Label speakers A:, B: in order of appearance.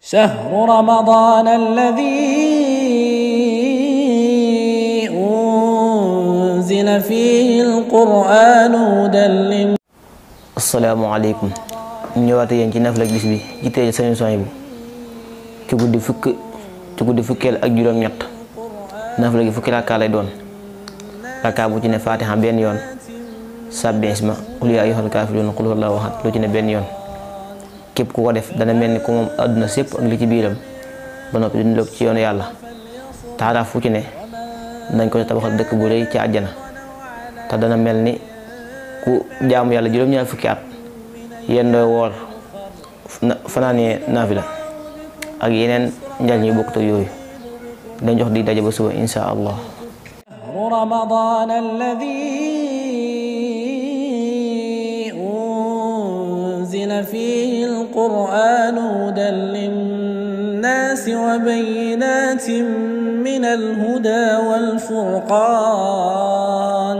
A: شهر رمضان الذي أنزل فيه القرآن هدى للناس.
B: asalaamaaleykum ñu ñëwaat yéen ci nafila bis bi ci tey Sëriñ Souhaïbou ci guddi fukkeel ak juróom-ñett nafila gi fukki rakkaa lay doon rakkaa bu ci ne Fatiha benn yoon sabbih isma qul yaa ayyuhal kaafiruun qul huwallaahu ahad lu ci ne benn yoon. képp ku ko def dana mel ni ku moom àdduna sépp ak li ci biiram ba noppi duñ lépp ci yoonu yàlla taara fu ci ne nañ ko tabaxal dëkk bu rëy ci àjjana te dana mel ni ku jaamu yàlla juróom-ñaar fukki at yéen dooy woor fanaanee naafila ak yeneen njariñ yu bokkut ak yooyu dañ jox di daje ba suba insha allah.
A: رمضان الذي أنزل فيه القرآن هدى للناس وبينات من الهدى والفرقان